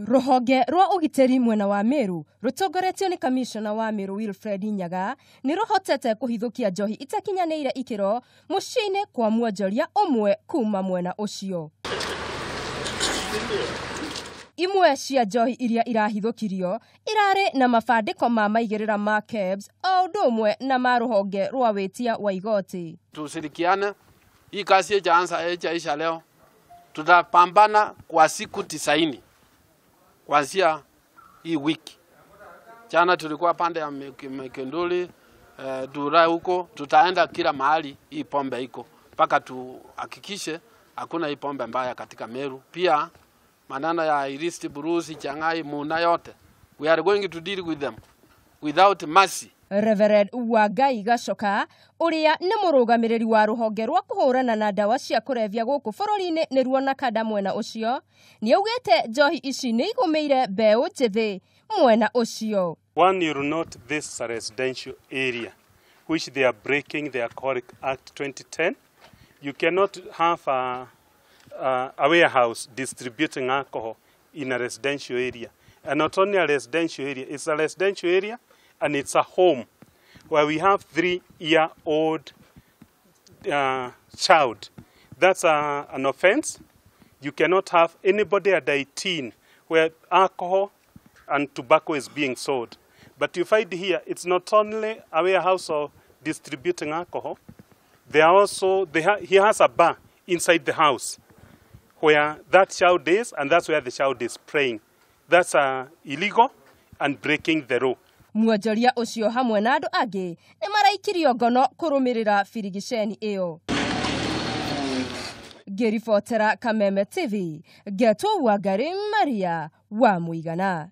Rũhonge rwa ũgitĩri mwena wa Meru rũtongoretio nĩ kamishona wa Meru Wilfred Nyaga nĩ rũhotete kũhithũkia njohi itakinyanĩire ikĩro mũciĩ-inĩ kwa mwonjoria ũmwe kuma mwena ũcio. Imwe cia njohi iria irahithũkirio irarĩ na mabandĩko ma maigĩrĩra ma KEBS o ũndũ ũmwe na ma rũhonge rwa wĩtia wa igoti. Tushirikiane, hii kazi haijaanza, haijaisha leo. Tutapambana kwa siku 90 kuanzia hii wiki. Jana tulikuwa pande ya Mikinduli, Dura huko, tutaenda kila mahali hii pombe iko mpaka tuhakikishe hakuna hii pombe mbaya katika Meru. Pia maneno ya illicit brews, changai, muna yote, we are going to deal with them without mercy. Reverend Wangai Gacoka ũrĩa nĩ mũrũgamĩrĩri wa rũhonge rwa kũhũrana na ndawa cia kũrebia gũkũ bũrũri-inĩ nĩruo NACADA mwena ũcio nĩaugĩte njohi ici nĩ igũmĩire mbeũ njĩthĩ mwena ũcio. One, you note this is a residential area which they are breaking the Alcoholic Act 2010. You cannot have a warehouse distributing alcohol in a residential area. And not only a residential area, it's a residential area and it's a home where we have 3-year-old child. That's an offense. You cannot have anybody under 18 where alcohol and tobacco is being sold. But you find here, it's not only a warehouse of distributing alcohol, they are also, he has a bar inside the house where that child is, and that's where the child is praying. That's illegal and breaking the law. Mwonjoria ũcio hamwe na andũ angĩ nĩ maraikirio ngono kũrũmĩrĩra birigiceni ĩyo. Ngĩribotera Kameme TV, ngetwo Wangari Maria wa Mũigana.